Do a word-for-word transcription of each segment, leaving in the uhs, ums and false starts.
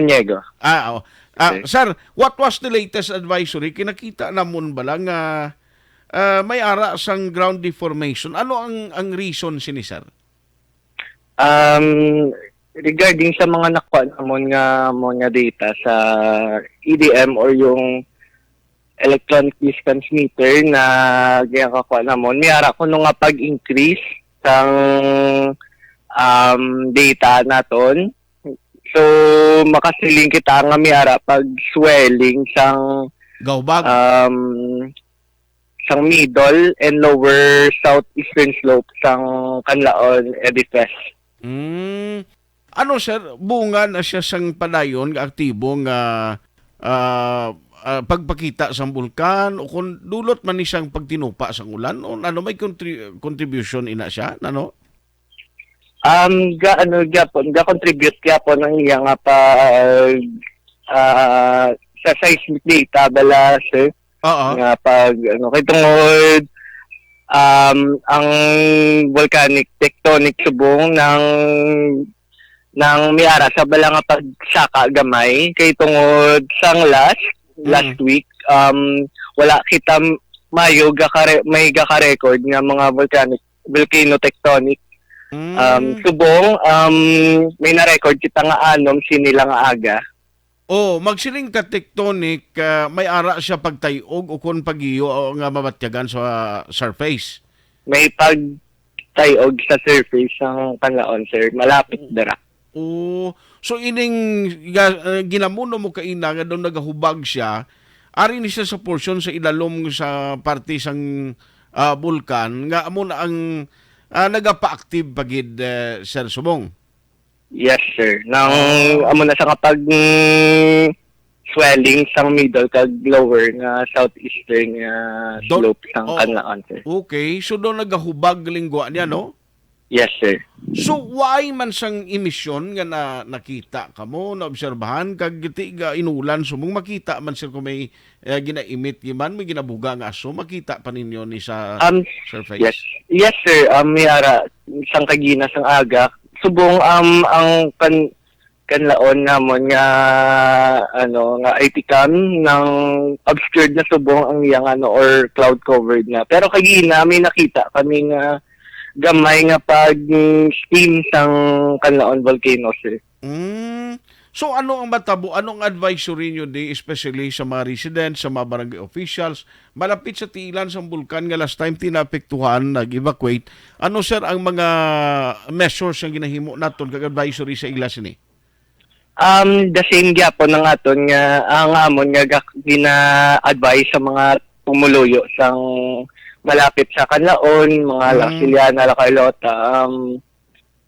Diego. Ah, oh. Ah, sir, what was the latest advisory? Kinakita namon bala nga ah, may ara sang ground deformation. Ano ang, ang reason sini, sir? Um, regarding sa mga nakuha namon nga mga data sa E D M or yung electronic distance meter na ginakakuha namon, may ara kuno nga pag-increase sang, um, data naton. So, makasiling kita nga may ara pag swelling sang, Gahubag? um, sang middle and lower southeastern slope sang Canlaon Edifice. Mm. Ano, sir, bunga na siya sang padayon nga aktibo nga, ah, ah, pagpakita sang bulkan, o kon dulot man ni sang pagtinupa sang ulan, o ano, may contri-, contribution ina siya, ano? Um, ga, ano, gapon, ga-contribute gapon ang iya nga pag, ah, sa seismic data bala, sir. Oo. Nga pag, ano, kay tungod, um, ang volcanic tectonic subong nang, nang may ara sa bala nga pagsaka gamay kay tungod sang last, Mm. last week, um, wala kita m-, mayo gakare-, may gaka-record nga mga volcanic, volcano tectonic. Mm. Um, subong, um, may na-record kita nga anom sini lang nga aga. Oh, magsiling ka tectonic, ah, may ara siya pagtay-og o kon pag-iyo nga mabatyagan sa surface. May pagtay-og sa surface sang Canlaon, sir. Malapit dira. Oh, so ining ga-, ah, ginamuno mo kaina nga daw nagahubag siya, ari ni siya sa portion sa ilalom sa parte sang, ah, bulkan nga amo na ang, ah, nagapa-active pa gid, eh, Sir Subong? Yes, sir. Nang Ah. amo na sa kapag, mm, swelling sang middle kag lower nga southeastern nga Don-, slope sang oh, Canlaon, sir. Okay, so daw nagahubag lingwa niya, no? Yes, sir. So, why man sang emisyon nga na, nakita kamo, naobserbahan, kag ti ga inulan, subong makita man, sir, kung may, eh, ginaimit, man, may ginabuga nga aso, makita pa ninyo ni sa Um, surface? Yes. Yes, sir. Um, may ara, sang kagina, sang aga, subong, um, ang kan-, kanlaon namon nga, ano, nga I T cam nang obscured na subong ang iyang, ano, or cloud covered na. Pero kagina may nakita kami nga gamay nga pag, mm, steam sang Canlaon Volcano, sir. Mm. So, ano ang matabo? Ano ang advisory nyo di, especially sa mga residents, sa mga barangay officials? Malapit sa tiilan sang bulkan nga last time ti naapektuhan, nag-evacuate. Ano, sir, ang mga measures nga ginahimo naton kag advisory sa ila sini? Um, the same gyapon ang aton nga, ang amon nga gak-, gina-advise sa mga pumuluyo sang malapit sa Canlaon, mga La Mm. Ciliana, La Carlota, um,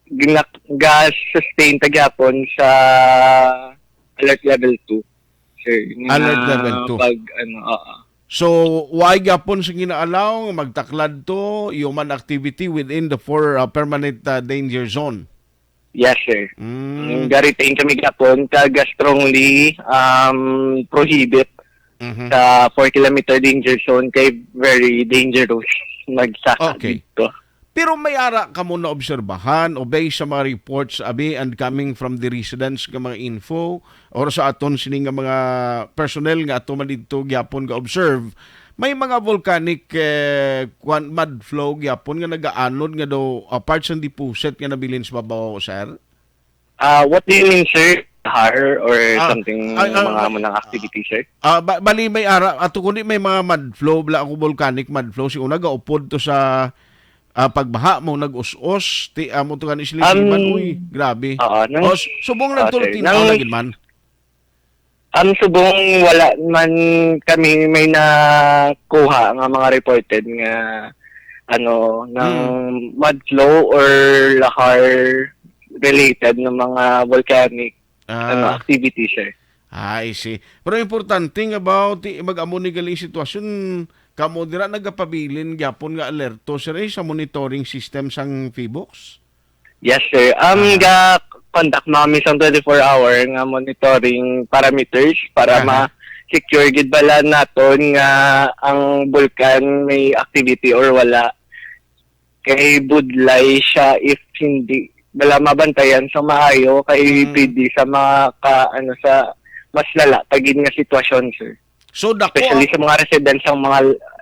gina-, ga-sustain ta gyapon sa alert level two, sir. Nga Alert level two. pag, ano, oo. So, why gyapon sa gina-allow nga magtaklad to human activity within the four, uh, permanent, uh, danger zone? Yes, sir. Mm. Ang ga-retain kami gapon, kag strongly, um, prohibit Mhm. sa four kilometer danger zone kay very dangerous magsaka Okay. dito. Pero may ara kamo naobserbahan o based sa mga reports, abi, and coming from the residents nga mga info or sa aton sini nga mga personnel nga ato man didto gyapon ga-observe, may mga volcanic, eh, kwan, mud flow gyapon nga nagaanod nga daw, ah, part sang deposit nga nabilin sa babaw, sir? Ah, what do you mean, sir? Har or Ah, something, ah, ah, mga ah, amo nang activity, sir? Ah, ba-, bali may ara, ato kundi may mga mud flow, bala ako volcanic mud flow, si una gaupod to sa, ah, pagbaha mo nag-us-os, ti amo to gani sila Um, iban, uy, grabe. Oo, nang Oh, s-, subong ah, nagtulo sir, tinaw nang na gid man. Ang subong wala man kami may nakuha nga mga reported nga, ano, ng Hmm. mud flow or lahar related ng mga volcanic, ano, Ah. activity, sir. Ah, I see. Pero importante nga ba, ti-, mag-amo ni galing sitwasyon, kamo dira nagapabilin gyapon nga alerto, sir, eh, sa monitoring system sang PHIVOLCS? Yes, sir. Um, Aha. ga-conduct na kami sa twenty-four hour nga monitoring parameters para Aha. ma-secure gid bala naton nga ang bulkan may activity or wala. Kay budlay siya if hindi bala mabantayan sa maayo kay Mm. pwede sa mga ka, ano, sa mas lala pa gid nga sitwasyon, sir. So, dako Especially ang sa mga residents sang mga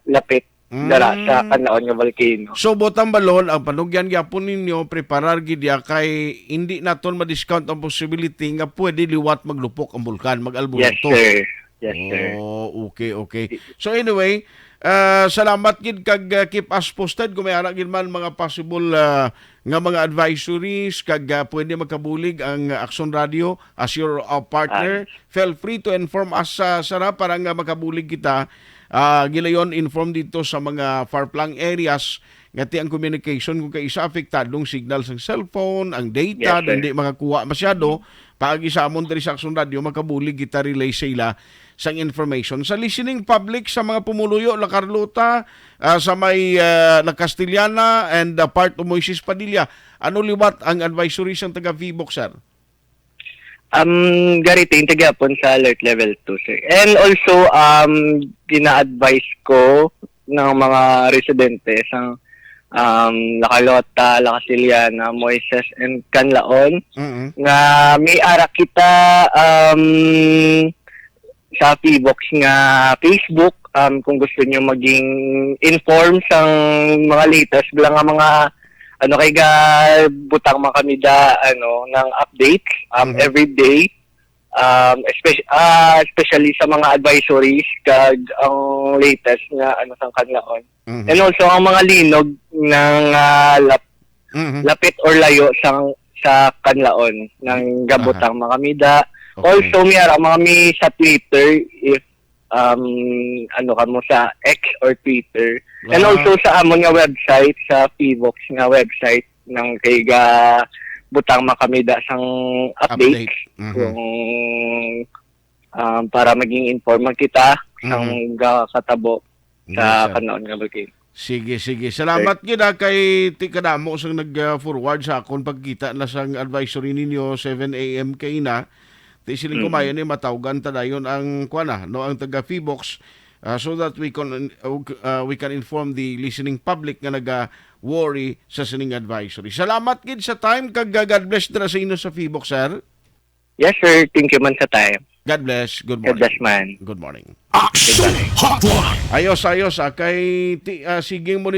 lapit dara sa Mm. Kanlaon nga volcano. So, butang balon, ang panugyan gyapon ninyo, preparar gid ya kay hindi naton ma-discount ang possibility nga pwede liwat maglupok ang bulkan, Yes, mag-alboroto. sir. Yes, sir. Oh, okay, okay. So anyway, ah, salamat gid kag, ah, keep us posted kung may ara gid man mga possible, ah, nga mga advisories kag, ah, pwede makabulig ang Aksyon Radio as your, ah, partner. Feel free to inform us, ah, sara, para nga makabulig kita, ah, gilayon inform dito sa mga far-flung areas nga ti ang communication kung kaisa apektadong signal sang cellphone, ang data, Yes, sir. hindi makakuha masyado, paagi sa amon diri sa Aksyon Radio, makabulig kita relay sa ila sang information. Sa listening public, sa mga pumuluyo, La Carlota, ah, sa may, ah, La Castellana, and, ah, part of Moises Padilla, ano liwat ang advisory sang taga Vivox, sir? Um, gari, tingin ta gyapon sa alert level two, sir. And also, um, gina-advise ko ng mga residente sa, um, La Carlota, La Castellana, Moises, and Canlaon Mm-mm. nga may ara kita, um, sa Pibox nga Facebook, um, kung gusto nyo maging informed sa mga latest lang nga mga, ano, kay ga butang man kami da, ano, ng updates, um, Mhm. every day, um, espec-, ah, especially sa mga advisories kag ang latest nga, ano, sang Canlaon. Mhm. And also, ang mga linog ng, ah, lap-, Mhm. lapit or layo sang, sa Canlaon, ng Aha. gabutang mga mida. Okay. Also, may ara mga mi sa Twitter, if, um, ano ka mo sa X or Twitter. And Wow. also sa amon nga website, sa Pivox nga website, nang kay ga butang man kami da sang update Update. Mhm. kung, um, para maging informed kita sang Mhm. gakatabo sa Yes, sir. Canlaon nga volcano. Sige, sige. Salamat gid, ah, kay ti kadamo sang nag, ah, forward sa akon pagkita na sang advisory ninyo, seven A M kaina. Ti siling ko Mm. mayo ni matawgan ta dayon ang, kuwan na, no, ang taga Fibox, ah, so that we can, uh, uh, we can inform the listening public nga naga-worry sa sining advisory. Salamat gid sa time kag, ah, God bless dira sa inyo sa Fibox, sir. Yes, sir. Thank you man sa time. God bless. Good God morning. bless man. Good morning. Action Hotline. Ayos, ayos, ah, kay ti-, ah, siging monitor